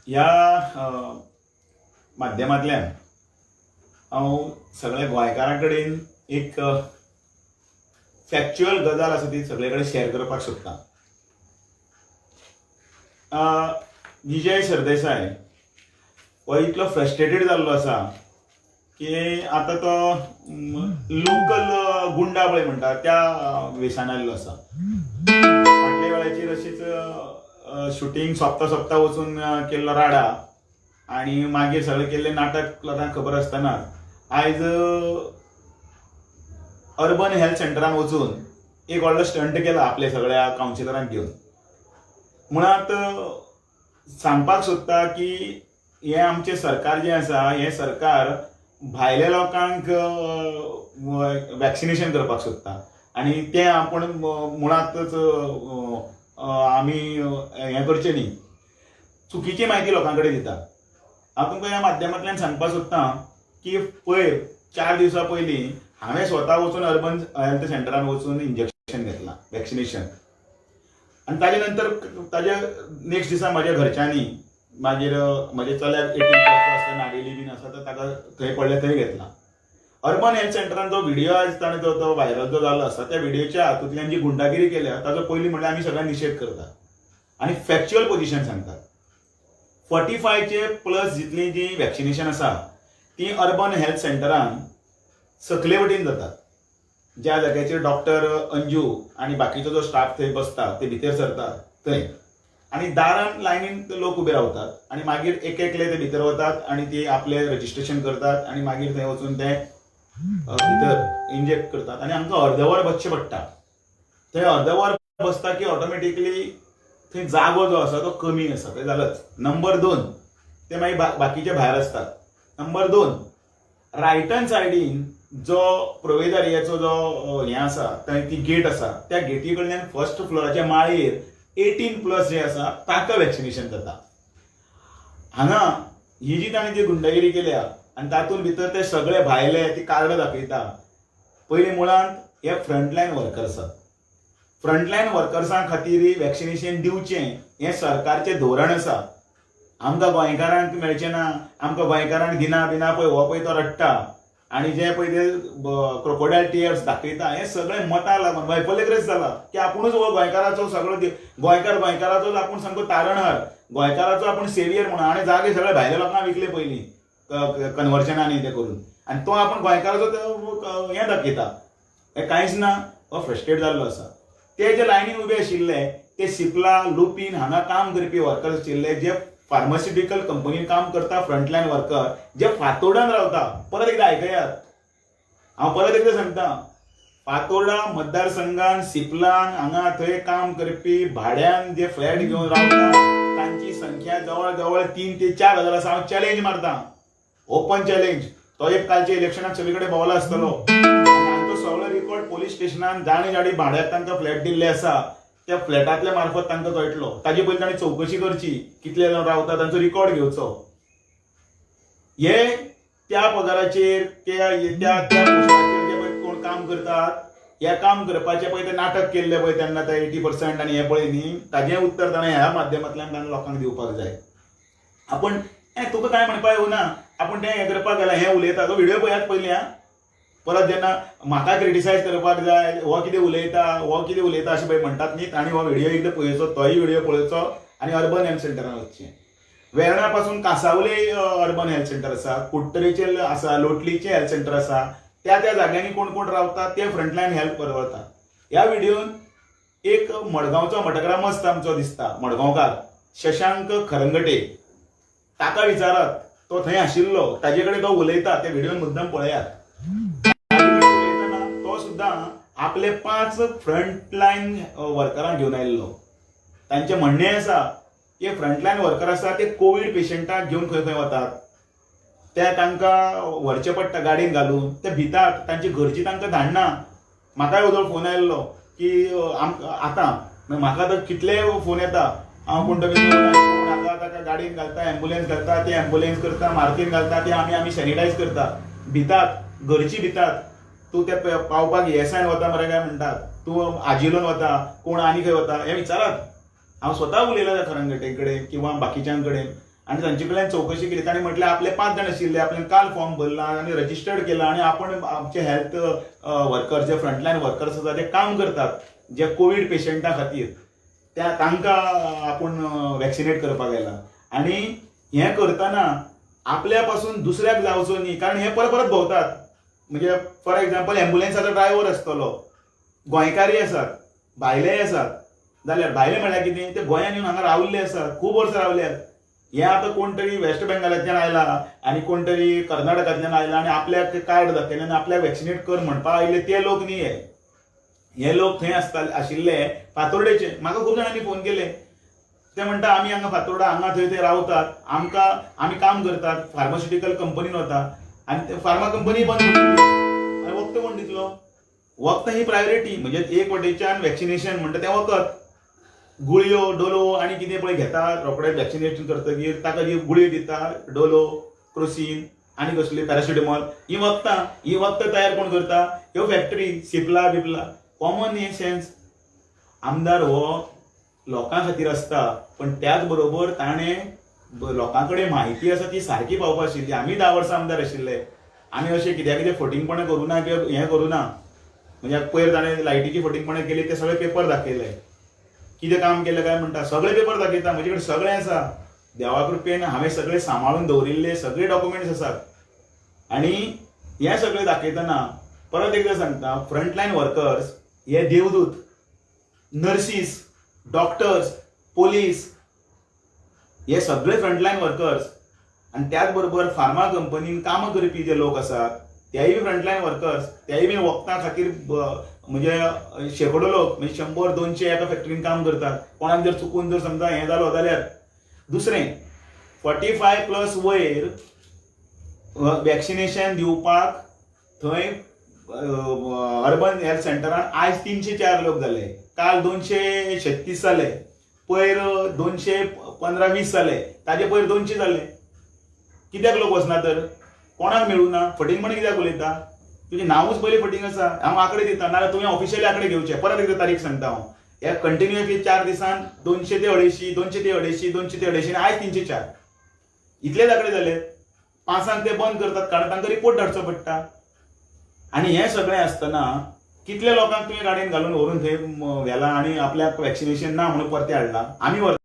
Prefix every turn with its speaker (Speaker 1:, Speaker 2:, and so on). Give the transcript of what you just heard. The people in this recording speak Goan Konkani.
Speaker 1: ह्या माध्यमांतल्यान हांव सगळ्या गोंयकारां कडेन एक फॅक्च्युअल गजाल आसा ती सगळे कडेन शेअर करपाक सोदतां. विजय सरदेसाय हो इतलो फ्रस्ट्रेटेड जाल्लो आसा की आतां तो लोकल गुंडा पळय म्हणटा त्या वेशान आयिल्लो आसा. फाटल्या वेळाचेर अशीच शुटींग सोंपता सोंपता वचून केल्लो राडा आनी मागीर सगळें केल्लें नाटक लोकांक खबर आसतना आयज अर्बन हेल्थ सेंटरान वचून एक व्हडलो स्टंट केला आपल्या सगळ्या कावन्सिलरांक घेवन. मुळांत सांगपाक सोदता की हें आमचें सरकार जें आसा हें सरकार भायल्या लोकांक वॅक्सिनेशन करपाक सोदता आनी तें आपूण मुळांतच आमी हें करचें न्ही, चुकीची म्हायती लोकां कडेन दिता. हांव तुमकां ह्या माध्यमांतल्यान सांगपाक सोदतां की पयर 4 दिवसां पयलीं हांवें स्वता वचून अर्बन हेल्थ सेंटरान वचून इंजेक्शन घेतलां, वॅक्सिनेशन. आनी ताजे नंतर ताज्या नेक्स्ट दिसा म्हज्या घरच्यांनी मागीर म्हज्या चल्याक 18 प्लस आसता, नावेली बीन आसा, तर ताका थंय पडलें थंय घेतलां. अर्बन हेल्थ सेंटरान जो व्हिडियो आयज ताणें जो व्हायरल जो जाल्लो आसा त्या व्हिडियोच्या हातूंतल्यान जी गुंडागिरी केल्या ताजो पयलीं म्हणल्यार आमी सगळ्यांनी निशेध करतात आनी फॅक्च्युअल पोजिशन सांगतात. 45चे प्लस जितलीं जीं वॅक्सिनेशन आसा ती अर्बन हेल्थ सेंटरान सकले वटेन जातात, ज्या जाग्याचेर डॉक्टर अंजू आनी बाकीचो जो स्टाफ थंय बसता ते भितर सरतात थंय, आनी दारान लायनीन लोक उबे रावतात आनी मागीर एक एकले ते भितर वतात आनी ते आपले रजिस्ट्रेशन करतात आनी मागीर थंय वचून ते भितर इंजेक्ट करतात आनी आमकां अर्दवर बसचें पडटा. थंय अर्दवर बसता की ऑटोमॅटिकली थंय जागो जो आसा तो कमी आसा, थंय जालोच. नंबर 2, ते मागीर बाकीचे भायर आसतात. नंबर 2, रायट हँड सायडीन जो प्रोवेदारियाचो जो हें आसा थंय ती गेट आसा, त्या गेटी कडल्यान फर्स्ट फ्लोराच्या माळयेर 18 प्लस जे आसा ताका वॅक्सिनेशन जाता. हांगा ही जी ताणें जी गुंडगिरी केल्या आनी तातूंत भितर ते सगळे भायले ती कार्डां दाखयता. पयलीं मुळांत हे फ्रंटलायन वर्कर्स आसात. फ्रंटलायन वर्कर्सां खातीर वॅक्सिनेशन दिवचें हें सरकारचें धोरण आसा. आमकां गोंयकारांक मेळचें ना, आमकां गोंयकारांक दिना बिना, पळय हो पळय तो रडटा आनी जे पळय ते क्रोकोडायल टियर्स दाखयता, हें सगळें मतां लागून वैफल्यग्रस्त जाला की आपुणूच हो गोंयकाराचो सगळो गोंयकार गोंयकाराचोच आपूण सामको तारणहार, गोंयकाराचो आपूण सेवियर म्हणून आनी जागे सगळे भायल्या लोकांक विकले पयलीं कन्वर्जनांनी ते करून, आनी तो आपूण गोंयकाराचो हें दाखयता. हें कांयच ना, हो फ्रस्ट्रेट जाल्लो आसा. ते जे लायनीन उबे आशिल्ले ते सिप्ला लुपीन हांगा काम करपी वर्कर्स आशिल्ले, जे फार्मास्युटिकल कंपनीन काम करता, फ्रंटलायन वर्कर जे फातोर्डान रावता. परत एकदां आयकयात, हांव परत एकदां सांगता, फातोर्डा मतदारसंघान सिप्लान हांगा थंय काम करपी भाड्यान जे फ्लॅट घेवन रावता तांची संख्या जवळ जवळ 3 ते 4 हजार आसा. हांव चॅलेंज मारता, ओपन चॅलेंज. तो एक कालच्या इलेक्शनाक सगळे कडेन भोंवला आसतलो आनी हांचो सगळो रिकॉर्ड पोलीस स्टेशनान जाणी जाणी भाड्याक तांकां फ्लॅट दिल्ले आसा त्या फ्लॅटांतल्या मार्फत तांकां कळटलो. ताजे पयलीं तांणी चवकशी करची, कितले जाण रावता तांचो रिकॉर्ड घेवचो. हे त्या पगाराचेर त्या त्या पोस्टाचेर जे पळय कोण काम करतात, हे काम करपाचें पळय ते नाटक केल्लें पळय तेन्ना ते 80% आनी हें पळय न्ही, ताजें उत्तर ताणें ह्या माध्यमांतल्यान ताणें लोकांक दिवपाक जाय. आपूण हें तुका कांय म्हणपाक येवना, आपूण तें हें करपाक गेला, हें उलयता. तो व्हिडियो पळयात पयलीं. आं, परत जेन्ना म्हाका क्रिटिसायज करपाक जाय, हो कितें उलयता, हो कितें उलयता अशें पळय म्हणटात न्ही, तांणी हो व्हिडियो एकदां पळोवचो, तोय व्हिडियो पळोवचो आनी अर्बन हेल्थ सेंटरान वचचें. वेर्णा पासून कासावले अर्बन हेल्थ सेंटर आसा, कुडटरेचें आसा, लोटलीचें हेल्थ सेंटर आसा. त्या त्या जाग्यांनी कोण कोण रावता ते फ्रंटलायन हेल्प वता. ह्या व्हिडियोन एक मडगांवचो मटग्रामस्त आमचो दिसता, मडगांवकार शशांक खरंगटे, ताका विचारात, तो थंय आशिल्लो, ताजे कडेन तो उलयता, ते व्हिडियोन मुद्दम पळयात. उलयतना तो सुद्दां आपले 5 फ्रंटलायन वर्करांक घेवन आयिल्लो. तांचें म्हणणें आसा की फ्रंटलायन वर्कर आसा ते कोवीड पेशंटाक घेवन खंय खंय वतात, ते तांकां व्हरचें पडटा गाडयेन घालून, ते भितात, तांची घरची तांकां धाडना. म्हाकाय वदोळ फोन आयिल्लो की आतां म्हाका तर कितले फोन येता, हांव कोण तरी हाका ताका गाडयेन घालता, एम्बुलन्स घालता, ते एम्बुलन्स करता, मार्तीन घालता, ते आमी आमी सॅनिटायज करता. भितात, घरची भितात. तूं ते पावपाक एसायन वता मरे काय म्हणटात, तूं आजिलोन वता, कोण आनी खंय वता हें विचारात. हांव स्वता उलयलां त्या खरंगटे कडेन किंवा बाकीच्यां कडेन. आनी तांचे कडल्यान चवकशी केली. तांणी म्हटलें आपले 5 जाण आशिल्ले, आपल्यान काल फॉर्म भरला आनी रजिस्टर्ड केला आनी आपण आमचे हेल्थ वर्कर जे फ्रंटलायन वर्कर्स आसा, जे काम करतात, जे कोवीड पेशंटा खातीर, त्या तांकां आपूण वॅक्सिनेट करपाक आयला. आनी हें करतना आपल्या पासून दुसऱ्याक जावचो न्ही, कारण हे परत परत भोंवतात. म्हणजे फॉर एग्जाम्पल, एम्बुलन्साचो ड्रायव्हर आसतलो, गोंयकारय आसात, भायलेय आसात. जाल्यार भायले म्हणल्यार कितें, ते गोंयांत येवन हांगा रावल्ले आसात, खूब वर्सां रावल्यात. हे आतां कोण तरी वेस्ट बेंगालांतल्यान आयला आनी कोण तरी कर्नाटकांतल्यान आयला आनी आपल्याक कार्ड दाखयलें आनी आपल्याक वॅक्सिनेट कर म्हणपाक आयिल्ले ते लोक न्ही हे. हे लोक थंय आसताले आशिल्ले फातोर्डेचे. म्हाका खूब जाणांनी फोन केले, ते म्हणटा आमी हांगा फातोर्डा हांगा थंय ते रावतात, आमकां आमी काम करतात, फार्मास्युटिकल कंपनीन वता आनी ते फार्मा कंपनी बंद पडटली आनी वखद कोण दितलो? वखद ही प्रायोरिटी. म्हणजे एक वटेच्यान वॅक्सिनेशन म्हणटा तें वखद, गुळयो, डोलो आनी कितें पळय घेता रोखडें वॅक्सिनेशन करतकीर ताका जी गुळयो दिता, डोलो, क्रोसीन आनी कसली पॅरासिटेमॉल, ही वखदां. ही वखदां तयार कोण करता? ह्यो फॅक्टरी, सिपला बिपला. कॉमन हे सेन्स. आमदार हो लोकां खातीर आसता, पण त्याच बरोबर ताणें लोकां कडेन म्हायती आसा ती सारकी पावपा आशिल्ली. आमी 10 वर्सां आमदार आशिल्ले, आमी अशें कित्या कितें फटींगपणां करूं ना किंवा हें करूं ना. म्हणजे पयर ताणें लायटीची फटींगपणां केली, ते सगळे पेपर दाखयले. कितें काम केलें काय म्हणटा, सगळे पेपर दाखयता. म्हजे कडेन सगळें आसा, देवा कृपेन हांवें सगळें सांबाळून दवरिल्ले सगळे डॉक्युमेंट्स आसात. आनी हें सगळें दाखयतना परत एकदां सांगता, फ्रंटलायन वर्कर्स हे देवदूत, नर्सीस, डॉक्टर्स, पोलीस हे सगळे फ्रंटलायन वर्कर्स. आनी त्याच बरोबर फार्मा कंपनीन कामां करपी जे लोक आसात तेय बी फ्रंटलायन वर्कर्स. तेय बी वखदां खातीर म्हणजे शेंकडो लोक, म्हणजे 100-200 एका फॅक्टरीन काम करतात. कोणाक जर चुकून जर समजा हें जालो जाल्यार. दुसरें, 45+ वयर वॅक्सिनेशन दिवपाक थंय अर्बन हेल्थ सेंटरान आयज 304 लोक जाले, काल 236 जाले, पयर 215-20 जाले, ताजे पयर 200 जाले. कित्याक लोक वचना तर? कोणाक मेळूं ना? फटींगपणां कित्याक उलयता? तुजें नांवूच पयलीं फटींग आसा. हांव आंकडे दिता, नाजाल्यार तुवें ऑफिशियली आंकडे घेवचे. परत एकदां तारीख सांगता हांव. ह्या कंटिन्युअसली 4 दिसान 200 ते 250, 200 ते 250, 200 ते 250 आनी आयज 304, इतलेच आंकडे जाले. 5 ते बंद करतात, कारण तांकां रिपोर्ट धाडचो पडटा. आनी हें सगळें आसतना कितल्या लोकांक तुवें गाडयेन घालून व्हरून थंय व्हेला आनी आपल्याक वॅक्सिनेशन ना म्हणून परतें हाडलां? आमी व्हरता.